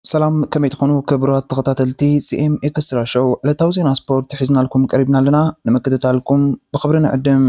ሰላም፣ ከመይ ትኾኑ ክቡራት ተኸታተልቲ ሲ ኤም ኤክስትራ ሾው? ዕለታዊ ዜና ስፖርት ሒዝናልኩም ቀሪብና ኣለና። ንምክትታልኩም ብኽብሪ ንዕድም።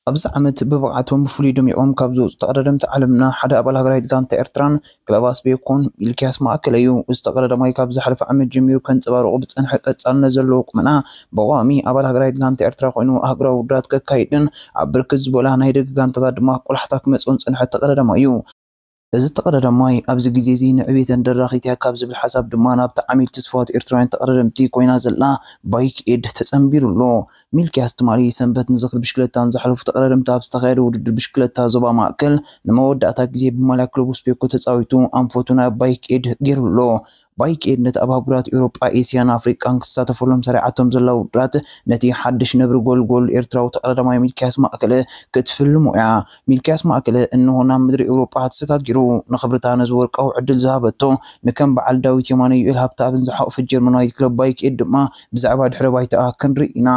ኣብዚ ዓመት ብብቕዓቶም ብፍሉይ ደሚቖም ካብ ዝወፁ ተቐዳደምቲ ዓለምና ሓደ ኣባል ሃገራዊት ጋንታ ኤርትራን ክለብ ኣስቤኮን ሚልኪያስ ማእከለ እዩ። እዚ ተቐዳዳማይ ካብ ዝሓለፈ ዓመት ጀሚሩ ከንፀባርቑ ብፀንሐ ቀፃልነት ዘለዎ ቁመና ብቐዋሚ ኣባል ሃገራዊት ጋንታ ኤርትራ ኮይኑ ኣህጉራዊ ውድድራት ከካይድን ኣብ ብርክት ዝበላ ናይ ደገ ጋንታታት ድማ ቆላሕታ ክመፅኦን ዝፀንሐ ተቐዳዳማይ እዩ። እዚ ተቐዳዳማይ ኣብዚ ግዜ እዚ ንዕቤተን ደራኺት እያ ካብ ዝብል ሓሳብ ድማ ናብቲ ዓሚል ትስፋት ኤርትራውያን ተቐዳደምቲ ኮይና ዘላ ባይክ ኤድ ተጸንቢሩ ኣሎ። ሚልኪያስ ትማሊ ሰንበት ንዝኽሪ ብሽክለታን ዝሓለፉ ተቐዳደምቲ ኣብ ዝተኻየደ ውድድር ብሽክለታ ዞባ ማእከል ንመወዳእታ ግዜ ብማልያ ክለብ ስፔኮ ተጻዊቱ ኣንፈቱ ናብ ባይክ ኤድ ገይሩ ኣሎ። ባይክ ኤድ ነቲ ኣብ ኣህጉራት ኤውሮጳ፣ ኤስያን ኣፍሪቃን ክሳተፈሎም ሰሪዓቶም ዘላ ውድድራት ነቲ ሓድሽ ነብሪ ጎልጎል ኤርትራዊ ተቐዳዳማይ ሚልኪያስ ማእከለ ክትፍልሞ እያ። ሚልኪያስ ማእከለ እንሆ ናብ ምድሪ ኤውሮጳ ተሰጋጊሩ። ንኽብርታ ነዚ ወርቃዊ ዕድል ዝሃበቶ ንከም በዓል ዳዊት የማነ፣ ዩኤል ሃብተኣብን ዝሓቑፈት ጀርመናዊት ክለብ ባይክ ኤድ ድማ ብዛዕባ ድሕረ ባይታኣ ክንርኢ ኢና።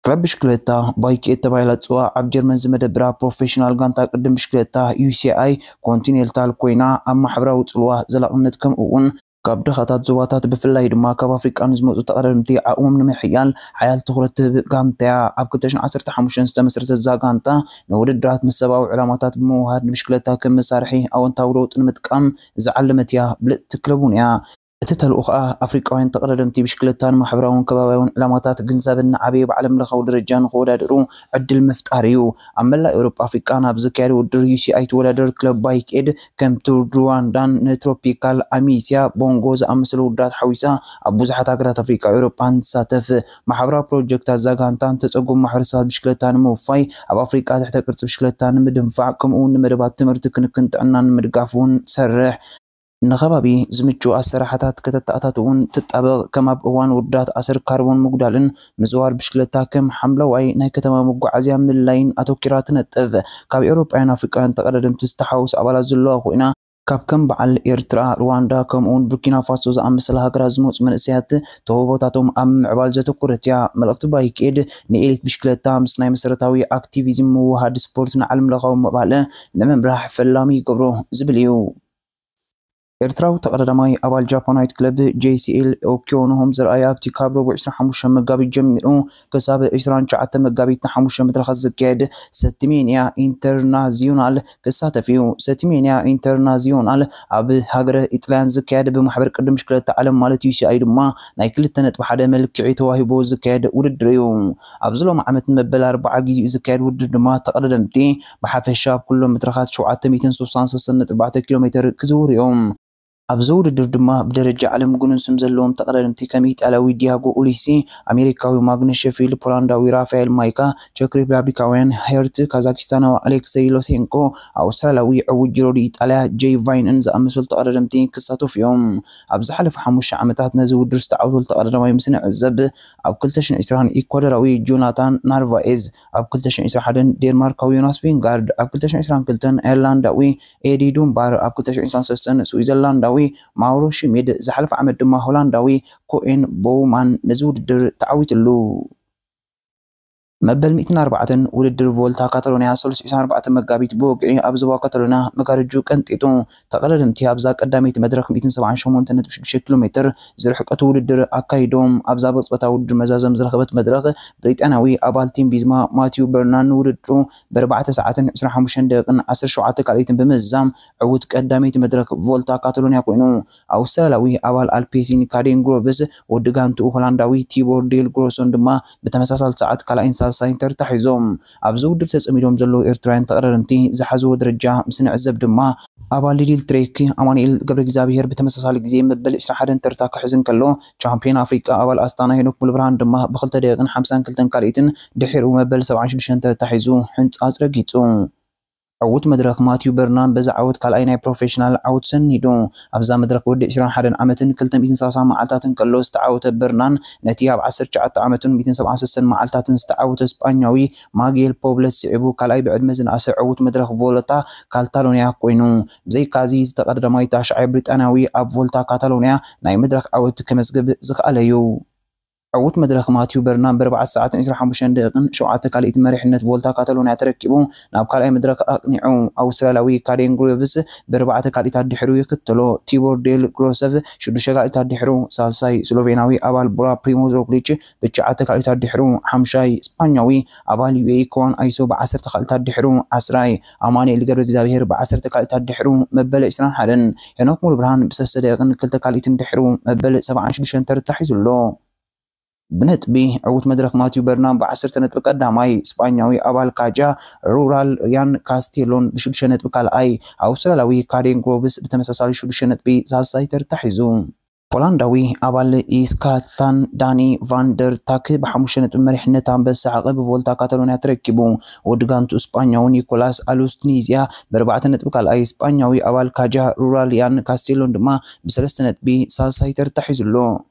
ክለብ ብሽክለታ ባይክ ኤድ ተባሂላ ትጽዋዕ ኣብ ጀርመን ዝመደብራ ፕሮፌሽናል ጋንታ ቅድም ብሽክለታ ዩ ሲ ኣይ ኮንቲኔንታል ኮይና ኣብ ማሕበራዊ ጽልዋ ዘላቕነት ከምኡ እውን ካብ ድኻታት ዞባታት ብፍላይ ድማ ካብ ኣፍሪቃ ንዝመጹ ተቐዳደምቲ ዓቕሞም ንምሕያል ሓያል ትኹረት ትህብ ጋንታ እያ። ኣብ ክልተ ሽሕን ዓሰርተ ሓሙሽተን ዝተመስረተት እዛ ጋንታ ንውድድራት ምስ ሰብኣዊ ዕላማታት ብምውሃድ ንብሽክለታ ከም መሳርሒ ኣወንታዊ ለውጢ ንምጥቃም ዝዓለመት እያ ብልጽቲ ክለብ እውን እያ። እቲ ተልእኾ ኸኣ ኣፍሪቃውያን ተቐዳደምቲ ብሽክለታ ንማሕበራውን ከባብያውን ዕላማታት ግንዛበን ንዓበየ ብዓለም ለኻዊ ደረጃ ንኽወዳደሩ ዕድል ምፍጣር እዩ። ኣብ መላእ ኤውሮጳ ኣፍሪቃን ኣብ ዝካየድ ውድድር ዩ ሲ ኣይ ትወዳደር ክለብ ባይክ ኤድ ከም ቱር ሩዋንዳን ንትሮፒካል ኣሚሲያ ቦንጎ ዝኣመሰሉ ውድድራት ሓዊሳ ኣብ ብዙሓት ሃገራት ኣፍሪቃ ኤውሮጳን ትሳተፍ። ማሕበራዊ ፕሮጀክታት እዛ ጋንታ ንተጸገሙ ማሕበረሰባት ብሽክለታ ንምውፋይ ኣብ ኣፍሪቃ ትሕተ ቅርጺ ብሽክለታ ንምድንፋዕ ከምኡ እውን ንመደባት ትምህርቲ ክንክን ጥዕናን ንምድጋፍ እውን ትሰርሕ። ንኸባቢ ዝምቹ ኣሰራርሓታት ከተተኣታትውን ትጣበቕ፣ ከም ኣብ እዋን ውርዳት ኣሰር ካርቦን ምጉዳልን ምዝዋር ብሽክለታ ከም ሓምለዋይ ናይ ከተማ መጓዓዝያ ምልላይን ኣተኪራ ትነጥፍ። ካብ ኤውሮጳውያን ኣፍሪቃውያን ተቐዳደምቲ ዝተሓወሱ ኣባላት ዘለዋ ኮይና ካብ ከም በዓል ኤርትራ፣ ሩዋንዳ ከምኡውን ቡርኪና ፋሶ ዝኣመሰላ ሃገራት ዝመፁ መንእሰያት ተውህቦታቶም ኣብ ምምዕባል ዘተኮረት እያ። መልእኽቲ ባይክ ኤድ ንኤሊት ብሽክለታ ምስ ናይ መሰረታዊ ኣክቲቪዝም ምውሃድ ስፖርት ንዓለም ለኻዊ ምዕባለ ንምምራሕ ፈላሚ ይገብሮ ዝብል እዩ። ኤርትራዊ ተቐዳዳማይ ኣባል ጃፓናዊት ክለብ ጄ ሲ ኤል ኦኪዮ ንሆም ዝረኣየ ኣብቲ ካብ ረቡዕ ዕስራን ሓሙሽተን መጋቢት ጀሚሩ ክሳብ ዕስራን ትሽዓተን መጋቢት ንሓሙሽተ መድረኻት ዝካየድ ሰቲሜንያ ኢንተርናዚዮናል ክሳተፍ እዩ። ሰቲሜንያ ኢንተርናዚዮናል ኣብ ሃገረ ኢጣልያን ዝካየድ ብማሕበር ቅድም ብሽክለታ ዓለም ማለት ዩ ሲ ኣይ ድማ ናይ ክልተ ነጥቢ ሓደ መልክዒ ተዋሂቦ ዝካየድ ውድድር እዩ። ኣብዚ ሎሚ ዓመት ንመበል ኣርብዓ ግዜኡ ዝካየድ ውድድር ድማ ተቐዳደምቲ ብሓፈሻ ኣብ ኩሎም መድረኻት ሸውዓተ ሚእትን ስሳን ሰለስተን ነጥቢ ኣርባዕተ ኪሎ ሜትር ክዝውሩ እዮም። ኣብዚ ውድድር ድማ ብደረጃ ዓለም ግኑን ስም ዘለዎም ተቐዳደምቲ ከም ኢጣልያዊ ዲያጎ ኡሊሲ፣ ኣሜሪካዊ ማግነስ ሸፊልድ፣ ፖላንዳዊ ራፋኤል ማይካ፣ ቸክ ሪፐብሊካውያን ሄርት፣ ካዛኪስታናዊ ኣሌክሰይ ሎሴንኮ፣ ኣውስትራልያዊ ዕዉት ጂሮ ዲ ኢጣልያ ጄይ ቫይንን ዝኣመሰሉ ተቐዳደምቲ ክሳተፉ እዮም። ኣብ ዝሓለፈ ሓሙሽተ ዓመታት ነዚ ውድድር ዝተዓወተሉ ተቐዳዳማይ ምስ ንዕዘብ፣ ኣብ ክልተ ሽሕን ዕስራን ኢኳዶራዊ ጆናታን ናርቫኤዝ፣ ኣብ ክልተ ሽሕን ዕስራን ሓደን ዴንማርካዊ ዮናስ ቪንጋርድ፣ ኣብ ክልተ ሽሕን ዕስራን ክልተን ኣየርላንዳዊ ኤዲ ዱምባር፣ ኣብ ክልተ ሽሕን ዕስራን ሰለስተን ስዊዘርላንዳዊ ማውሮ ሽሚድ፣ ዝሓለፈ ዓመት ድማ ሆላንዳዊ ኮኤን ቦውማን ነዚ ውድድር ተዓዊትሉ። መበል ሚእትን ኣርባዕተን ውድድር ቮልታ ካታሎንያ ሰሉስ ዕስራን ኣርባዕተን መጋቢት ብወግዒ ኣብ ዞባ ካታሎንያ መጋረጁ ቀንጢጡ። ተቐዳደምቲ ኣብዛ ቀዳመይቲ መድረኽ ሚእትን ሰብዓን ሸሞንተን ነጥቢ ሽዱሽተ ኪሎ ሜትር ዝርሕቀቱ ውድድር ኣካይዶም። ኣብዛ ብቕጽበታዊ ውድድር መዛዘም ዝረኸበት መድረኽ ብሪጣንያዊ ኣባል ቲም ቪዝማ ማቲዩ በርናን ንውድድሩ ብኣርባዕተ ሰዓትን ዕስራን ሓሙሽተን ደቂቕን ዓሰርተ ሸውዓተ ካልኢትን ብምዝዛም ዕዉት ቀዳመይቲ መድረኽ ቮልታ ካታሎንያ ኮይኑ። ኣውስትራልያዊ ኣባል ኣልፔሲን ካዴን ግሮቭስ ወዲ ጋንትኡ ሆላንዳዊ ቲቦር ዴል ግሮሶን ድማ ብተመሳሳሊ ሰዓት ካልኣይን ሳልሳይን ተርታ ሒዞም። ኣብዚ ውድድር ተጸሚዶም ዘለዉ ኤርትራውያን ተቐዳደምቲ ዝሓዝዎ ደረጃ ምስ ንዕዘብ ድማ ኣባል ሊድል ትሬክ ኣማኑኤል ገብረ እግዚኣብሄር ብተመሳሳሊ ግዜ መበል ዕስራን ሓደን ተርታ ክሕዝ እንከሎ፣ ቻምፒዮን ኣፍሪቃ ኣባል ኣስታና ሄኖክ ሙሉብርሃን ድማ ብኽልተ ደቂቕን ሓምሳን ክልተን ካልኢትን ድሒሩ መበል ሰብዓን ሽዱሽተን ተርታ ሒዙ ሕንጻጽ ረጊጹ። ዕዉት መድረኽ ማቲዩ በርናን በዚ ዓወት ካልኣይ ናይ ፕሮፌሽናል ዓወት ሰኒዱ። ኣብዛ መድረኽ ወዲ ዕስራን ሓደን ዓመትን ክልተ ሚእትን ሰላሳን መዓልታትን ከሎ ዝተዓወተ በርናን፣ ነቲ ኣብ ዓሰርተ ትሽዓተ ዓመቱን ሚእትን ሰብዓን ሰለስተን መዓልታትን ዝተዓወተ ስጳኛዊ ማግየል ፖብለስ ስዒቡ ካልኣይ ብዕድመ ዝነኣሰ ዕዉት መድረኽ ቮልታ ካታሎንያ ኮይኑ። ብዘይካዚ ዝተቐዳደማይ ታሽዓይ ብሪጣንያዊ ኣብ ቮልታ ካታሎንያ ናይ መድረኽ ዓወት ከመዝግብ ዝኸኣለ እዩ። ዕዉት መድረኽ ማቲዩ በርናን ብኣርባዕተ ሰዓትን ዕስራን ሓሙሽተን ደቂቕን ሸውዓተ ካልኢት መሪሕነት ቮልታ ካታሎንያ ተረኪቡ ናብ ካልኣይ መድረኽ ኣቕኒዑ። ኣውስትራልያዊ ካዴን ግሮቭስ ብኣርባዕተ ካልኢት ኣድሕሩ ይኽተሎ። ቲቦር ዴል ግሮሰቭ ሽዱሽተ ካልኢት ኣድሕሩ ሳልሳይ፣ ስሎቬናዊ ኣባል ቡራ ፕሪሞዝ ሮግሊች ብትሽዓተ ካልኢት ኣድሕሩ ሓምሻይ፣ ስጳኛዊ ኣባል ዩ ኤ ኢ ክዋን ኣይሶ ብዓሰርተ ካልኢት ኣድሕሩ ዓስራይ፣ ኣማኑኤል ገብረ እግዚኣብሔር ብዓሰርተ ካልኢት ኣድሕሩ መበል ዕስራን ሓደን፣ ሄኖክ ሙሉብርሃን ብሰለስተ ደቂቕን ክልተ ካልኢትን ድሕሩ መበል ሰብዓን ሽዱሽተን ተርታ ሒዙ ኣሎ። ብነጥቢ ዕዉት መድረኽ ማቲዩ በርናን ብዓሰርተ ነጥቢ ቀዳማይ፣ ስጳኛዊ ኣባል ካጃ ሩራል ሪያን ካስቴሎን ብሽዱሽተ ነጥቢ ካልኣይ፣ ኣውስትራልያዊ ካዴን ግሮቭስ ብተመሳሳሊ ሽዱሽተ ነጥቢ ሳልሳይ ተርታ ሒዙ። ፖላንዳዊ ኣባል ኢስካትላን ዳኒ ቫን ደር ታክ ብሓሙሽተ ነጥቢ መሪሕነት ኣንበሳ ዓቐብ ቮልታ ካታሎንያ ተረኪቡ። ወዲ ጋንቱ ስጳኛዊ ኒኮላስ ኣሉስቲንያ ብኣርባዕተ ነጥቢ ካልኣይ፣ ስጳኛዊ ኣባል ካጃ ሩራል ሪያን ካስቴሎን ድማ ብሰለስተ ነጥቢ ሳልሳይ ተርታ ሒዙ ኣሎ።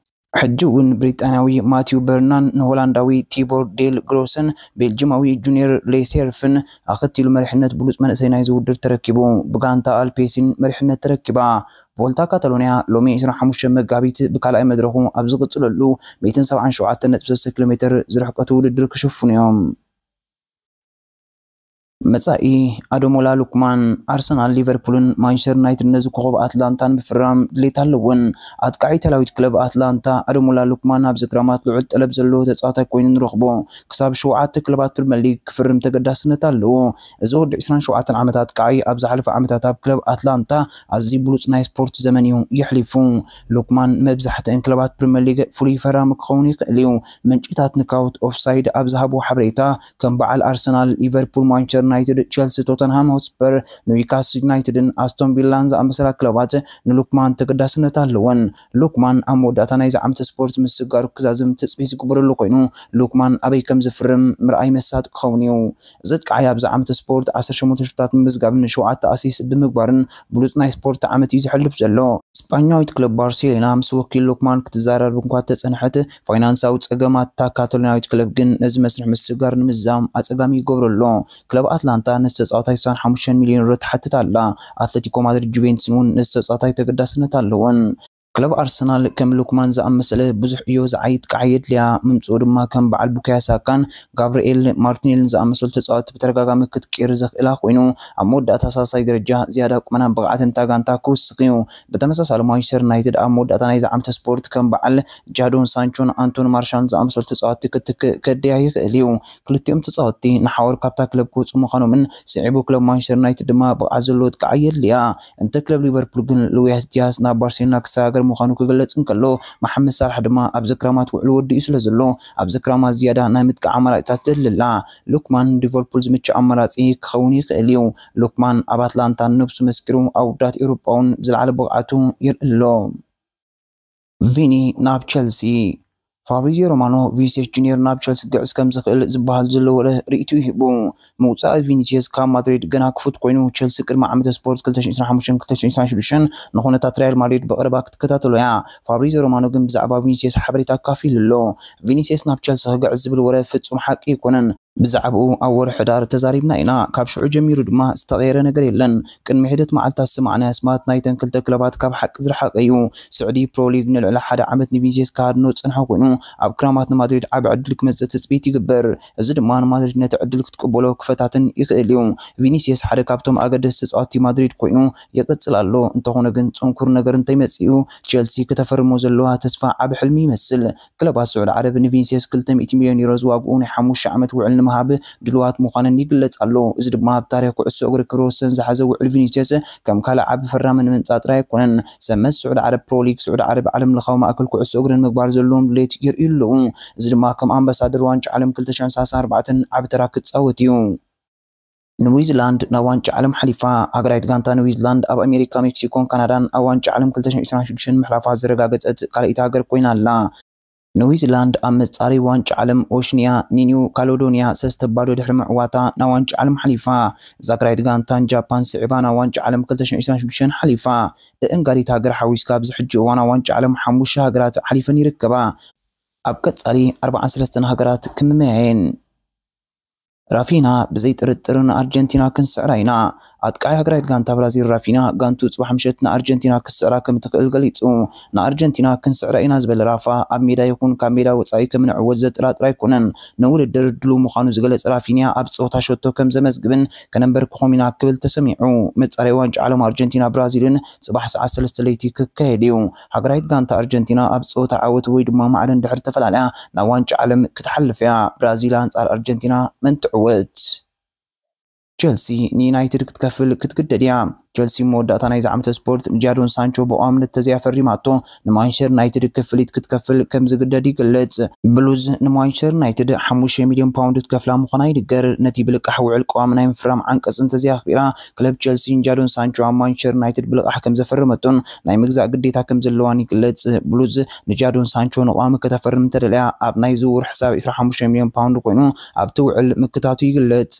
ሕጂ እውን ብሪጣንያዊ ማቲዩ በርናን ንሆላንዳዊ ቲቦር ዴል ግሮሰን ቤልጅማዊ ጁኒየር ሌሴርፍን ኣኸቲሉ መሪሕነት ብሉጽ መንእሰይ ናይዚ ውድድር ተረኪቡ። ብጋንታ ኣልፔሲን መሪሕነት ተረኪባ። ቮልታ ካታሎንያ ሎሚ ዕስራን ሓሙሽተን መጋቢት ብካልኣይ መድረኹ ኣብ ዝቕጽለሉ ሚእትን ሰብዓን ሸውዓተን ነጥቢ ሰለስተ ኪሎ ሜትር ዝርሕቀቱ ውድድር ክሽፍኑ እዮም። መጻኢ ኣደሞላ ሉክማን። ኣርሰናል፣ ሊቨርፑልን ማንቸስተር ዩናይትድ ነዚ ኮኸብ ኣትላንታ ንምፍራም ድሌት ኣለወን። ኣጥቃዒ ኢታልያዊት ክለብ ኣትላንታ ኣደሞላ ሉክማን ኣብዚ ክራማት ልዑል ጠለብ ዘለዎ ተጻዋታይ ኮይኑ ንረኽቦ። ክሳብ ሸውዓተ ክለባት ፕሪምየር ሊግ ክፍርም ተገዳስነት ኣለዎ። እዚ ወዲ ዕስራን ሸውዓተን ዓመት ኣጥቃዒ ኣብ ዝሓለፈ ዓመታት ኣብ ክለብ ኣትላንታ ኣዝዩ ብሉጽ ናይ ስፖርት ዘመን እዩ የሕሊፉ። ሉክማን መብዛሕትአን ክለባት ፕሪምየር ሊግ ፍሉይ ፈራሚ ክኸውን ይኽእል እዩ። ምንጭታት ንካውት ኦፍሳይድ ኣብ ዝሃብዎ ሓበሬታ፣ ከም በዓል ኣርሰናል፣ ሊቨርፑል፣ ማንቸስተር ዩናይትድ፣ ቸልሲ፣ ቶተንሃም ሆትስፐር፣ ኒውካስል ዩናይትድን ኣስቶን ቪላን ዝኣመሰላ ክለባት ንሉክማን ተገዳስነት ኣለወን። ሉክማን ኣብ መወዳእታ ናይዚ ዓመት ስፖርት ምስጋሩ ክዛዝም ትጽቢት ዝግበረሉ ኮይኑ፣ ሉክማን ኣበይ ከም ዝፍርም ምርኣይ መሳጢ ክኸውን እዩ። እዚ ኣጥቃዓይ ኣብዚ ዓመት ስፖርት ዓሰርተ ሸሞንተ ሹታት ብምምዝጋብን ሸውዓተ ኣሲስት ብምግባርን ብሉጽ ናይ ስፖርት ዓመት እዩ ዘሕልፍ ዘሎ። ስጳኛዊት ክለብ ባርሴሎና ምስ ወኪል ሉክማን ክትዛረብ እንኳ ተጸንሐት፣ ፋይናንሳዊ ጸገማት እታ ካታሎናዊት ክለብ ግን ነዚ መስርሕ ምስጋር ንምዝዛም ኣጸጋሚ ይገብሮ ኣሎ። ክለብ ኣትላንታ ነዚ ተጻዋታይ ስሳን ሓሙሽተን ሚልዮን ዩሮ ትሓትት ኣላ። ኣትለቲኮ ማድሪድ፣ ጁቬንቱስን እውን ነዚ ተጻዋታይ ተገዳስነት ኣለወን። ክለብ ኣርሰናል ከም ሉክማን ዝኣመሰለ ብዙሕ ዕዮ ዝዓዪ ኣጥቃዓይ የድልያ። ምምጽኡ ድማ ከም በዓል ቡካዮ ሳካን ጋብርኤል ማርቲኔልን ዝኣመሰሉ ተጻወትቲ ብተደጋጋሚ ክትቅይር ዘኽእላ ኮይኑ፣ ኣብ መወዳእታ ሳልሳይ ደረጃ ዝያዳ ቁመናን ብቕዓትን እታ ጋንታ ክውስኽ እዩ። ብተመሳሳሊ፣ ማንቸስተር ዩናይትድ ኣብ መወዳእታ ናይዚ ዓመት ስፖርት ከም በዓል ጃዶን ሳንቾን ኣንቶኒ ማርሻልን ዝኣመሰሉ ተጻወትቲ ክትክእ ከድልያ ይኽእል እዩ። ክልቲኦም ተጻወትቲ ንሓዋሩ ካብታ ክለብ ክወጹ ምዃኖምን ስዒቡ ክለብ ማንቸስተር ዩናይትድ ድማ ብቕዓት ዘለዎ ኣጥቃዓይ የድልያ። እንተ ክለብ ሊቨርፑል ግን ሉዊስ ዲያዝ ናብ ባርሴሎና ክሰጋገር ምዃኑ ክግለጽ እንከሎ፣ መሓመድ ሳላሕ ድማ ኣብዚ ክራማት ውዕሉ ወዲኡ ስለ ዘሎ፣ ኣብዚ ክራማት ዝያዳ ናይ ምጥቃዕ ኣማራጺታት ትደሊ ኣላ። ሉክማን ንሊቨርፑል ዝምችእ ኣማራጺ ክኸውን ይኽእል እዩ። ሉክማን ኣብ ኣትላንታ ንነብሱ መስኪሩ፣ ኣብ ውድድራት ኤውሮጳ እውን ብዝለዓለ ብቕዓቱ ይርኢ ኣሎ። ቪኒ ናብ ቸልሲ። ፋብሪዚዮ ሮማኖ ቪኒሲየስ ጁኒየር ናብ ቸልሲ ክግዕዝ ከም ዝኽእል ዝበሃል ዘሎ ወረ ርእይትኡ ሂቡ። ምውጻእ ቪኒሲየስ ካብ ማድሪድ ገና ክፉት ኮይኑ፣ ቸልሲ ቅድሚ ዓመተ ስፖርት ክልተ ሽሕን ዕስራን ሓሙሽተን ክልተ ሽሕን ዕስራን ሽዱሽተን ንኹነታት ሪያል ማድሪድ ብቐረባ ክትከታተሎ እያ። ፋብሪዚዮ ሮማኖ ግን ብዛዕባ ቪኒሲየስ ሓበሬታ ኣካፊሉ ኣሎ። ቪኒሲየስ ናብ ቸልሲ ክግዕዝ ዝብል ወረ ፍጹም ሓቂ ኣይኮነን። ብዛዕባኡ ኣብ ወርሒ ሕዳር ተዛሪብና ኢና። ካብ ሽዑ ጀሚሩ ድማ ዝተቐየረ ነገር የለን። ቅድሚ ሒደት መዓልታት ዝሰማዕናዮ ኣስማት ናይተን ክልተ ክለባት ካብ ሓቂ ዝረሓቐ እዩ። ስዑዲ ፕሮ ሊግ ንልዕሊ ሓደ ዓመት ንቪኒሲየስ ክሃድኖ ዝጸንሐ ኮይኑ፣ ኣብ ክራማት ንማድሪድ ዓቢ ዕድል ክመጽእ ትጽቢት ይግበር። እዚ ድማ ንማድሪድ ነቲ ዕድል ክትቅበሎ ክፈታትን ይኽእል እዩ። ቪኒሲየስ ሓደ ካብቶም ኣገደስቲ ተጻወትቲ ማድሪድ ኮይኑ ይቕጽል ኣሎ። እንተኾነ ግን፣ ጽንኩር ነገር እንተይመጽኡ፣ ቸልሲ ከተፈርሞ ዘለዋ ተስፋ ዓቢ ሕልሚ ይመስል። ክለባት ስዑዲ ዓረብ ንቪኒሲየስ ክልተ ሚእቲ ሚልዮን ዩሮ ዝዋግኡ ናይ ሓሙሽተ ዓመት ውዕል ንምሃብ ድሉዋት ምዃነን ይግለጽ ኣሎ። እዚ ድማ ኣብ ታሪኽ ኩዕሶ እግሪ ክብረ ወሰን ዝሓዘ ውዕል ቪኒሲየስ ከም ካልእ ዓቢ ፈራሚ ንምምጻእ ጥራይ ኣይኮነን። ሰመት ስዑዲ ዓረብ ፕሮ ሊግ ስዑዲ ዓረብ ዓለም ለኻዊ ማእከል ኩዕሶ እግሪ ንምግባር ዘለዎም ድሌት የርእዩ ኣለዉ። እዚ ድማ ከም ኣምባሳደር ዋንጫ ዓለም ክልተ ሽሕን ሰላሳን ኣርባዕተን ዓቢ ተራ ክጻወት እዩ። ኒውዚላንድ ናብ ዋንጫ ዓለም ሓሊፋ። ሃገራዊት ጋንታ ኒውዚላንድ ኣብ ኣሜሪካ፣ ሜክሲኮን ካናዳን ኣብ ዋንጫ ዓለም ክልተ ሽሕን ዕስራን ሽዱሽተን ምሕላፋ ዘረጋገጸት ካልኣይቲ ሃገር ኮይና ኣላ። ኒውዚላንድ ኣብ መጻረይ ዋንጫ ዓለም ኦሽንያ ንኒው ካሎዶንያ ሰለስተ ባዶ ድሕሪ ምዕዋታ ናብ ዋንጫ ዓለም ሓሊፋ። ዛግራይት ጋንታን ጃፓን ስዒባ ናብ ዋንጫ ዓለም ክልተ ሽሕን ዕስራን ሽዱሽተን ሓሊፋ። ብእንጋዲት ሃገር ሓዊስካ ኣብዚ ሕጂ እዋን ኣብ ዋንጫ ዓለም ሓሙሽተ ሃገራት ሓሊፈን ይርከባ። ኣብ ቀጻሊ ኣርባዓን ሰለስተን ሃገራት ክምመያየን። ራፊና ብዘይ ጥርጥር ንኣርጀንቲና ክንስዕራ ኢና። ኣጥቃዒ ሃገራዊት ጋንታ ብራዚል ራፊና ጋንቱ ጽባሕ ምሸት ንኣርጀንቲና ክትስዕራ ከም ትኽእል ገሊጹ። ንኣርጀንቲና ክንስዕራ ኢና ዝበለ ራፋ ኣብ ሜዳ ይኹን ካብ ሜዳ ወጻኢ ከም ንዕወት ዘጠራጥር ኣይኮነን። ንውድድር ድሉው ምዃኑ ዝገለጸ ራፊንያ ኣብ ጸወታ ሸቶ ከም ዘመዝግብን ከነንበርክኾም ኢና ክብል ተሰሚዑ። መጻረይ ዋንጫ ዓለም ኣርጀንቲና ብራዚልን ጽባሕ ሰዓት ሰለስተ ለይቲ ክካየድ እዩ። ሃገራዊት ጋንታ ኣርጀንቲና ኣብ ጸወታ ዓወት ወይ ድማ ማዕረ እንድሕር ተፈላለያ ናብ ዋንጫ ዓለም ክትሓልፍ እያ። ብራዚል ኣንጻር ኣርጀንቲና መን ትዕወት? ቸልሲ ንዩናይትድ ክትከፍል ክትግደድ እያ። ቸልሲ መወዳእታ ናይዚ ዓመተ ስፖርት ንጃዶን ሳንቾ ብቋምነት ተዘይኣፈሪማቶ ንማንቸስተር ዩናይትድ ክፍሊት ክትከፍል ከም ዝግደድ ይገልጽ። ብሉዝ ንማንቸስተር ዩናይትድ ሓሙሽተ ሚልዮን ፓውንድ ክትከፍላ ምዃና ይንገር። ነቲ ብልቃሕ ውዕል ቀዋሚ ናይ ምፍራም ዓንቀጽ እንተዘይኣኽቢራ፣ ክለብ ቸልሲ ንጃዶን ሳንቾ ኣብ ማንቸስተር ዩናይትድ ብልቓሕ ከም ዘፈረመቶን ናይ ምግዛእ ግዴታ ከም ዘለዋን ይግለጽ። ብሉዝ ንጃዶን ሳንቾ ንቋሚ ከተፈርም እንተደልያ ኣብ ናይ ዝውውር ሕሳብ ዕስራ ሓሙሽተ ሚልዮን ፓውንድ ኮይኑ ኣብቲ ውዕል ምክታቱ ይግለጽ።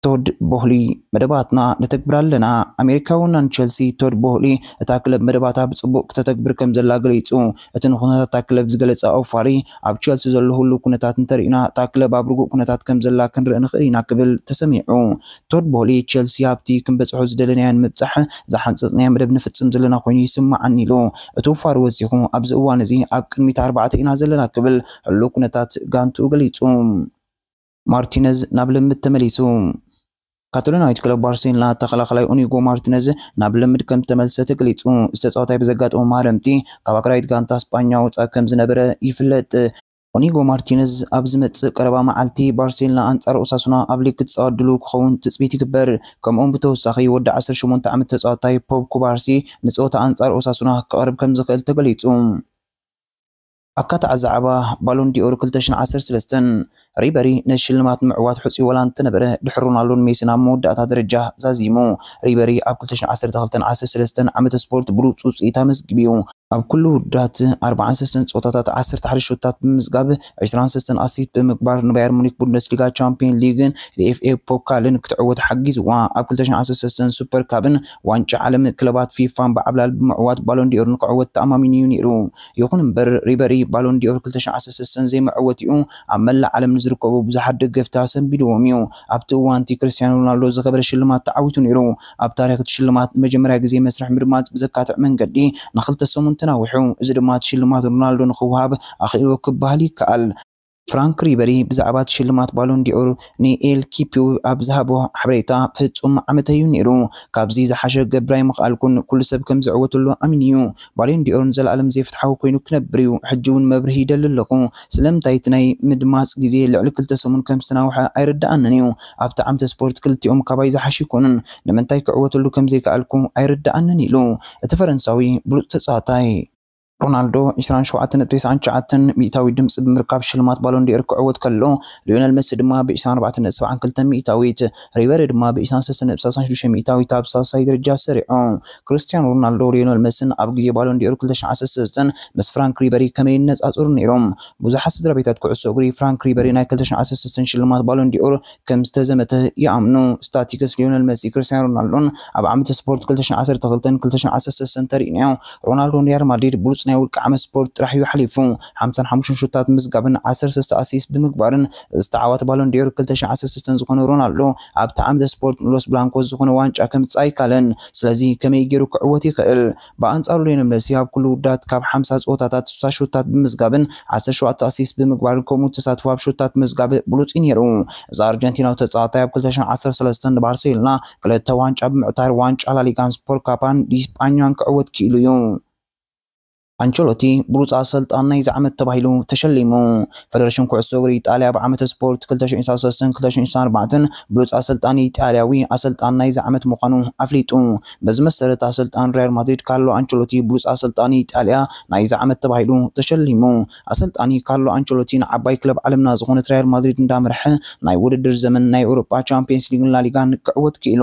ቶድ ቦህሊ መደባትና ነተግብር ኣለና። ኣሜሪካዊ ወናን ቸልሲ ቶድ ቦህሊ እታ ክለብ መደባታ ብጽቡቕ ክተተግብር ከም ዘላ ገሊጹ። እቲ ንኩነታት እታ ክለብ ዝገለጸ ኣውፋሪ ኣብ ቸልሲ ዘሎ ህሉው ኩነታት እንተርኢና እታ ክለብ ኣብ ርጉእ ኩነታት ከም ዘላ ክንርኢ ንኽእል ኢና ክብል ተሰሚዑ። ቶድ ቦህሊ ቸልሲ ኣብቲ ክንበጽሖ ዝደለናዮ ንምብጻሕ ዝሓንጸጽናዮ መደብ ንፍጽም ዘለና ኮይኑ ይስምዓኒ ኢሉ። እቲ ውፋሪ ወሲኹ ኣብዚ እዋን እዚ ኣብ ቅድሚት ኣርባዕተ ኢና ዘለና ክብል ህሉው ኩነታት ጋንትኡ ገሊጹ። ማርቲነዝ ናብ ልምድ ተመሊሱ። ካታሎናዊት ክለብ ባርሴሎና ተኸላኻላይ ኡኒጎ ማርቲነዝ ናብ ልምድ ከም ተመልሰ ተገሊጹ። ዝተጻወታይ ብዘጋጠሞ ማረምቲ ካብ ኣክራይት ጋንታ ስጳኛ ወጻእ ከም ዝነበረ ይፍለጥ። ኦኒጎ ማርቲነዝ ኣብ ዝመጽእ ቀረባ መዓልቲ ባርሴሎና ኣንጻር ኦሳሱና ኣብ ሊግ ክትጻወት ድሉው ክኸውን ትጽቢት ይግበር። ከምኡውን ብተወሳኺ ወዲ ዓሰርተ ሸሞንተ ዓመት ተጻዋታይ ፖብ ኩባርሲ ንጸወታ ኣንጻር ኦሳሱና ክቐርብ ከም ዝኽእል ተገሊጹ። ኣካታዕ ዛዕባ ባሎን ዲኦር ክልተ ሽሕን ዓሰርተ ሰለስተን። ሪበሪ ነቲ ሽልማት ምዕዋት ሕጹይ ዋላ እንተነበረ ድሕሪ ሮናልዶን ሜሲን ኣብ መወዳእታ ደረጃ ዛዚሙ። ሪበሪ ኣብ ክልተ ሽሕን ዓሰርተ ክልተን ዓሰርተ ሰለስተን ዓመተ ስፖርት ብሉጽ ውጽኢት ኣመዝጊቡ እዩ። ኣብ ኩሉ ውድድራት ኣርባዓን ሰለስተን ጸወታታት ዓሰርተ ሓደ ሾታት ብምምዝጋብ ዕስራን ሰለስተን ኣሲስት ብምግባር ንባየር ሙኒክ ቡንደስሊጋ ቻምፒዮን ሊግን ዲኤፍኤ ፖካልን ክትዕወት ሓጊዝዋ። ኣብ ክልተ ሽሕን ዓሰርተ ሰለስተን ሱፐር ካፕን ዋንጫ ዓለም ክለባት ፊፋን ብዓብላል ብምዕዋት ባሎን ዲኦር ንክዕወት ተኣማሚኑ እዩ ነይሩ። ይኹን እምበር ሪበሪ ባሎን ዲኦር ክልተ ሽሕን ዓሰርተ ሰለስተን ዘይምዕወቲኡ ኣብ መላእ ዓለም ንዝርከቡ ብዙሓት ደገፍቲ ኣሰንቢድዎም እዩ። ኣብቲ እዋን እቲ ክርስቲያኖ ሮናልዶ ዝኸበረ ሽልማት ተዓዊቱ ነይሩ። ኣብ ታሪኽ እቲ ሽልማት ንመጀመርያ ግዜ መስርሕ ምድማጽ ብዘካትዕ መንገዲ ንኽልተ ሰሙን ተናዊሑ። እዚ ድማ እቲ ሽልማት ሮናልዶ ንኽወሃብ ኣኽኢልዎ ክበሃል ይከኣል። ፍራንክ ሪበሪ ብዛዕባ እቲ ሽልማት ባሎን ዲኦር ንኤል ኪፒው ኣብ ዝሃቦ ሓበሬታ፣ ፍጹም ዓመተይ እዩ ነይሩ። ካብዚ ዝሓሸ ክገብር ኣይምኽኣልኩን። ኩሉ ሰብ ከም ዝዕወተሉ ኣሚኑ እዩ። ባሎን ዲኦር ንዘለኣለም ዘይፍትሓዊ ኮይኑ ክነብር እዩ። ሕጂ እውን መብርሂ ይደሊ ኣለኹ። ስለምንታይ እቲ ናይ ምድማጽ ግዜ ልዕሊ ክልተ ሰሙን ከም ዝተናውሐ ኣይርድኣንን እዩ። ኣብቲ ዓመተ ስፖርት ክልቲኦም ካባይ ዝሓሹ ኣይኮኑን። ንምንታይ ክዕወተሉ ከም ዘይከኣልኩ ኣይርድኣንን ኢሉ። እቲ ፈረንሳዊ ብሉጽ ተጻዋታይ። ሮናልዶ ዕስራን ሸውዓተን ነጥቢ ተስዓን ትሽዓተን ሚእታዊት ድምጺ ብምርካብ ሽልማት ባሎን ዲኦር ክዕወት ከሎ፣ ሊዮነል መሲ ድማ ብ ዕስራን ኣርባዕተን ነጥቢ ሰብዓን ክልተን ሚእታዊት፣ ሪበሪ ድማ ብ ዕስራን ሰለስተን ነጥቢ ሰላሳን ሽዱሽተን ሚእታዊት ኣብ ሳልሳይ ደረጃ ሰሪዑ። ክርስቲያኖ ሮናልዶ፣ ሊዮነል መሲን ኣብ ግዜ ባሎን ዲኦር ክልተ ሽሕን ዓሰርተ ሰለስተን ምስ ፍራንክ ሪበሪ ከመይ ይነጻጸሩ ነይሮም? ብዙሓት ስድራ ቤታት ኩዕሶ እግሪ ፍራንክ ሪበሪ ናይ ክልተ ሽሕን ዓሰርተ ሰለስተን ሽልማት ባሎን ዲኦር ከም ዝተዘመተ ይኣምኑ። ስታቲክስ ሊዮነል መሲ፣ ክርስቲያኖ ሮናልዶን ኣብ ዓመተ ስፖርት ክልተ ሽሕን ዓሰርተ ክልተን ክልተ ሽሕን ዓሰርተ ሰለስተን ተሪእናዮ። ሮናልዶ ንሪያል ማድሪድ ብሉጽ ናይ ውልቂ ዓመት ስፖርት ጥራሕ እዩ ሓሊፉ። ሓምሳን ሓሙሽተን ሹታት ብምዝጋብን ዓሰርተ ሰለስተ ኣሲስት ብምግባርን ዝተዓወተ ባሎን ዲኦር ክልተ ሽሕን ዓሰርተ ሰለስተን ዝኾነ ሮናልዶ ኣብቲ ዓመተ ስፖርት ንሎስ ብላንኮስ ዝኾነ ዋንጫ ከምጽእ ኣይካለን። ስለዚ ከመይ ገይሩ ክዕወት ይኽእል? ብኣንጻሩ ሊዮነል መሲ ኣብ ኩሉ ውድድራት ካብ ሓምሳ ጸወታታት ስሳ ሹታት ብምዝጋብን ዓሰርተ ሸውዓተ ኣሲስት ብምግባርን ከምኡ ተሳትፎ ኣብ ሹታት ምዝጋብ ብሉጽ እዩ ነይሩ። እዚ ኣርጀንቲናዊ ተጻዋታይ ኣብ ክልተ ሽሕን ዓሰርተ ሰለስተን ንባርሴሎና ክልተ ዋንጫ ብምዕታር ዋንጫ ላሊጋን ስፖርት ካፓን ዲስጳኛን ክዕወት ክኢሉ እዩ። ኣንቸሎቲ ብሉጽ ኣሰልጣን ናይዚ ዓመት ተባሂሉ ተሸሊሙ። ፈደረሽን ኩዕሶ እግሪ ኢጣልያ ኣብ ዓመተ ስፖርት ክልተ ሽሕን ሰለስተን ክልተ ሽሕን ኣርባዕተን ብሉጽ ኣሰልጣኒ ኢጣልያዊ ኣሰልጣን ናይዚ ዓመት ምዃኑ ኣፍሊጡ። በዚ መሰረት ኣሰልጣን ሪያል ማድሪድ ካርሎ ኣንቸሎቲ ብሉጽ ኣሰልጣኒ ኢጣልያ ናይዚ ዓመት ተባሂሉ ተሸሊሙ። ኣሰልጣኒ ካርሎ ኣንቸሎቲ ንዓባይ ክለብ ዓለምና ዝኾነት ሪያል ማድሪድ እንዳመርሐ ናይ ውድድር ዘመን ናይ ኤውሮጳ ቻምፒየንስ ሊግን ላሊጋን ክዕወት ክኢሉ።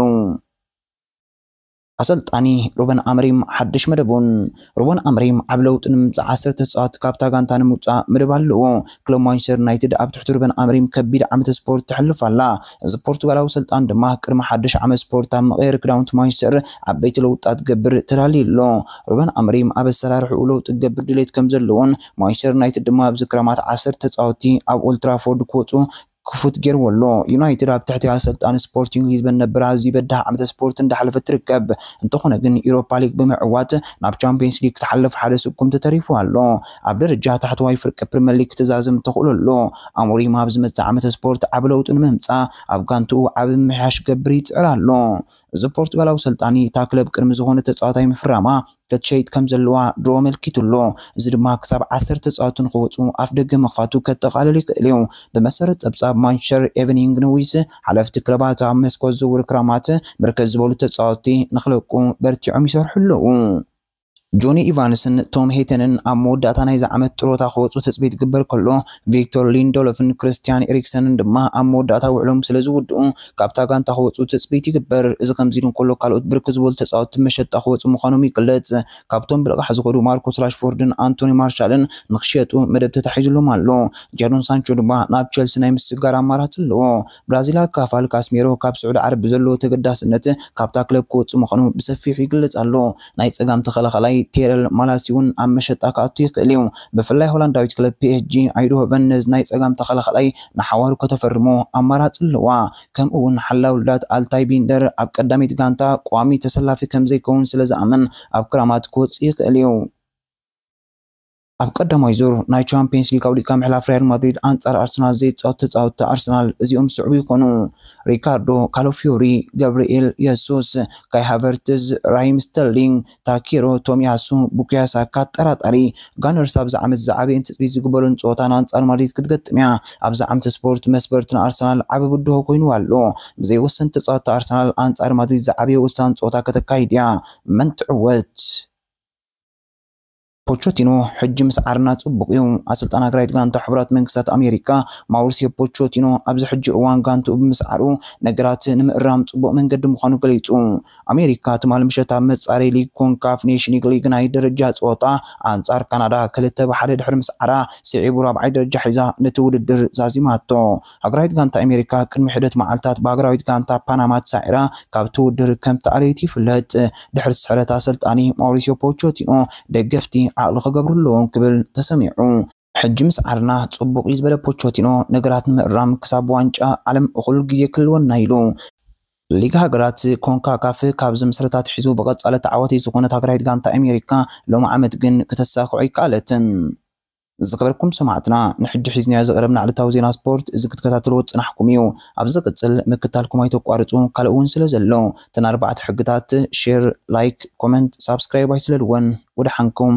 ኣሰልጣኒ ሩበን ኣምሪም ሓድሽ መደቡን። ሩበን ኣምሪም ዓብ ለውጢ ንምምጻእ ዓሰርተ ተጻወቲ ካብታ ጋንታ ንምውጻእ መደብ ኣለዎ። ክለብ ማንቸስተር ዩናይትድ ኣብ ትሕቲ ሩበን ኣምሪም ከቢድ ዓመት ስፖርት ተሕልፍ ኣላ። እዚ ፖርቱጋላዊ ሰልጣን ድማ ቅድሚ ሓድሽ ዓመት ስፖርት ኣብ መቐየሪ ክዳውንቲ ማንቸስተር ዓበይቲ ለውጣት ገብር ተዳልዩ ኣሎ። ሩበን ኣምሪም ኣብ ኣሰራርሕኡ ለውጢ ክገብር ድሌት ከም ዘለዎን ማንቸስተር ዩናይትድ ድማ ኣብዚ ክረማት ዓሰርተ ተጻወቲ ኣብ ኦልትራፎርድ ክወጹ ክፉት ገይርዎ ኣሎ። ዩናይትድ ኣብ ትሕቲ ኣሰልጣኒ ስፖርቲንግ ሊዝበን ነበር ኣዝዩ በዳህ ዓመተ ስፖርት እንዳሓለፈት ትርከብ። እንተኾነ ግን ኢሮፓ ሊግ ብምዕዋት ናብ ቻምፒየንስ ሊግ ክትሓልፍ ሓደ ስጉምቲ ተሪፉ ኣሎ። ኣብ ደረጃ ታሕተዋይ ፍርቂ ፕሪምየር ሊግ ክትዛዝም ተኽእሎ ኣሎ። ኣሞሪም ኣብ ዝመጽእ ዓመተ ስፖርት ዓቢ ለውጢ ንምምጻእ ኣብ ጋንትኡ ዓቢ ምምሕያሽ ገብር ይጽዕር ኣሎ። እዚ ፖርቱጋላዊ ሰልጣኒ እታ ክለብ ቅድሚ ዝኾነ ተጻዋታይ ምፍራማ ክትሸይጥ ከም ዘለዋ ድሮ ኣመልኪቱ ኣሎ። እዚ ድማ ክሳብ ዓሰርተ ተጻወቲ ንኽወጹ ኣፍ ደገ ምኽፋቱ ከጠቓልል ይኽእል እዩ። ብመሰረት ጸብጻብ ማንቸስተር ኤቨኒንግ ኒውስ፣ ሓለፍቲ ክለባት ኣብ መስኮት ዝውውር ክራማት ብርክት ዝበሉ ተጻወቲ ንኽለቁ በርቲዖም ይሰርሑ ኣለዉ። ጆኒ ኢቫንስን ቶም ሄተንን ኣብ መወዳእታ ናይዚ ዓመት ጥሮታ ክወጹ ትጽቢት ይግበር ከሎ፣ ቪክቶር ሊንደሎፍን ክርስቲያን ኤሪክሰንን ድማ ኣብ መወዳእታ ውዕሎም ስለ ዝውድኡ፣ ካብታ ጋንታ ክወጹ ትጽቢት ይግበር። እዚ ከምዚ ኢሉ እንከሎ፣ ካልኦት ብርክት ዝበሉ ተጻወቲ መሸጣ ክወጹ ምዃኖም ይግለጽ። ካብቶም ብልቓሕ ዝኸዱ ማርኮስ ራሽፎርድን ኣንቶኒ ማርሻልን ንኽሸጡ መደብ ተታሒዙሎም ኣሎ። ጃዶን ሳንቾ ድማ ናብ ቸልሲ ናይ ምስግጋር ኣማራጺ ኣለዎ። ብራዚላዊ ካፋል ካስሜሮ ካብ ስዑዲ ዓረብ ብዘለዎ ተገዳስነት ካብታ ክለብ ክወጽእ ምዃኑ ብሰፊሑ ይግለጽ ኣሎ። ናይ ጸጋም ተኸላኻላይ ቴረል ማላሲ እውን ኣብ መሸጣ ክኣቱ ይኽእል እዩ። ብፍላይ ሆላንዳዊት ክለብ ፒ ኤስ ጂ ኣይንድሆቨን ነዚ ናይ ጸጋም ተኸላኻላይ ንሓዋሩ ከተፈርሞ ኣማራጺ ኣለዋ። ከምኡ እውን ሓላው ልዳት ኣልታይ ቢንደር ኣብ ቀዳሚት ጋንታ ቋሚ ተሰላፊ ከም ዘይከውን ስለ ዝኣምን ኣብ ክራማት ክወጽእ ይኽእል እዩ። ኣብ ቀዳማይ ዙር ናይ ቻምፒየንስ ሊግ ኣውዲቕካ ምሕላፍ ሪያል ማድሪድ ኣንጻር ኣርሰናል ዘይጻወቱ ተጻወትቲ ኣርሰናል እዚኦም ዝስዕቡ ይኾኑ። ሪካርዶ ካሎፊዮሪ፣ ገብርኤል የሱስ፣ ካይ ሃቨርትዝ፣ ራሂም ስተርሊንግ፣ ታኪሮ ቶሚያሱ፣ ቡካዮ ሳካ። ኣጠራጣሪ። ጋነርስ ኣብዚ ዓመት ዝዓበየን ትጽቢት ዝግበሩን ጸወታ ንኣንጻር ማድሪድ ክትገጥም እያ። ኣብዚ ዓመት ስፖርት መስበርቲ ንኣርሰናል ዓቢ ብድሆ ኮይኑ ኣሎ። ብዘይ ወሰንቲ ተጻወትቲ ኣርሰናል ኣንጻር ማድሪድ ዝዓበየ ወሳኒ ጸወታ ከተካይድ እያ። መን ትዕወት? ፖቾቲኖ ሕጂ ምስዓርና ጽቡቕ እዩ። ኣሰልጣን ሃገራዊት ጋንታ ሕቡራት መንግስታት ኣሜሪካ ማውሪሲዮ ፖቾቲኖ ኣብዚ ሕጂ እዋን ጋንትኡ ብምስዓሩ ነገራት ንምእራም ጽቡቕ መንገዲ ምዃኑ ገሊጹ። ኣሜሪካ ትማሊ ምሸት ኣብ መጻረዪ ሊግ ኮንካፍ ኔሽን ሊግ ናይ ደረጃ ጸወታ ኣንጻር ካናዳ ክልተ ብሓደ ድሕሪ ምስዓራ ስዒቡ ራብዓይ ደረጃ ሒዛ ነቲ ውድድር ዛዚማቶ። ሃገራዊት ጋንታ ኣሜሪካ ቅድሚ ሕደት መዓልታት ብሃገራዊት ጋንታ ፓናማ ተሳዒራ ካብቲ ውድድር ከም ተኣለየት ይፍለጥ። ድሕሪ ስሕለት ኣሰልጣኒ ማውሪሲዮ ፖቾቲኖ ደገፍቲ ዓቕሊ ክገብሩ ኣለዎም ክብል ተሰሚዑ። ሕጂ ምስዓርና ጽቡቕ እዩ ዝበለ ፖቾቲኖ፣ ነገራት ንምእራም ክሳብ ዋንጫ ዓለም እኹል ግዜ ክህልወና ኢሉ። ሊግ ሃገራት ኮንካካፍ ካብ ዝምስረታ ኣትሒዙ ብቐጻሊ ተዓዋቲ ዝኾነት ሃገራዊት ጋንታ ኣሜሪካ ሎሚ ዓመት ግን ክተሳኽዖ ኣይከኣለትን። ዝኸበርኩም ሰማዕትና፣ ንሕጂ ሒዝናዮ ዝቐረብና ዕለታዊ ዜና ስፖርት እዚ ክትከታተልዎ ዝጸናሕኩም እዩ። ኣብ ዝቕጽል ምክታልኩም ኣይተቋርጹ፣ ካልእ እውን ስለ ዘሎ። እተን ኣርባዕተ ሕግታት ሼር፣ ላይክ፣ ኮመንት፣ ሳብስክራይብ ኣይትለልወን። ወደሓንኩም።